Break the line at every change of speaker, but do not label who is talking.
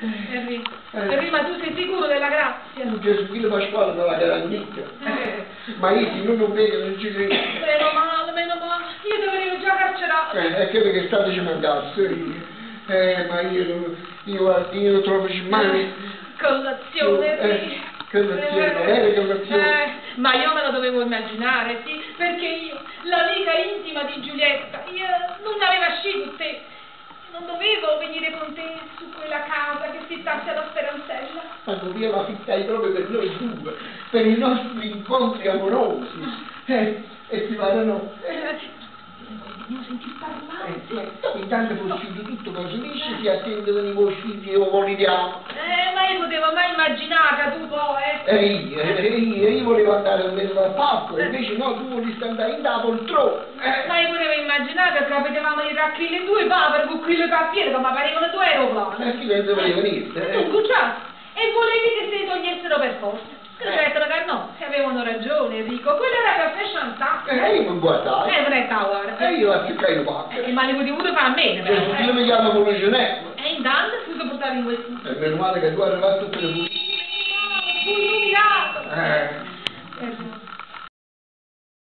Enrì, Enrì, ma tu sei sicuro della grazia?
Gesù, chillo Pasquale me l'ha garantita. Ma io si nun 'o veco nun ce credo.
Meno male, meno male, io te vedevo già carcerato.
E chello che stato ce mancasse. Ma io, io, guarda, io non trovo mai.
Collazione, Enrì.
Collazione, non era collazione.
Ma io me lo dovevo immaginare, sì, perché io, l'amica intima di Giulietta, io nun aveva ascì con te. Non dovevo venire con te su quella casa che fittasse alla Speranzella.
Ma io la fittai proprio per noi due, per i nostri incontri amorosi. E ti pare no?
Dobbiamo sentir parlare.
Intanto fosse tutto cosa dice, si attendono i vostri figli o vogliamo.
Ma io potevo mai immaginare che tu poi, eh.
E io volevo andare al palco, invece no, tu volevi andare in da poltrona.
Ma io potevo immaginare che capitavamo di racchille due papere con quello cappiello che mi parevano due aeroplani.
E chi non voleva niente?
Tu cucciato, e volevi che se li togliessero per forza. Che certo che no, se avevano ragione Enrico, quello era caffè chantant.
E io mi guardai.
Non è guarda.
E io azzeccai il pacco.
Ma ne potevo pure fare a meno, però.
Cioè, io mi chiamo Polucinello.
E intanto tu ti portavi in questo.
E meno male che tu arrivato per le pulire.
Fu illuminato.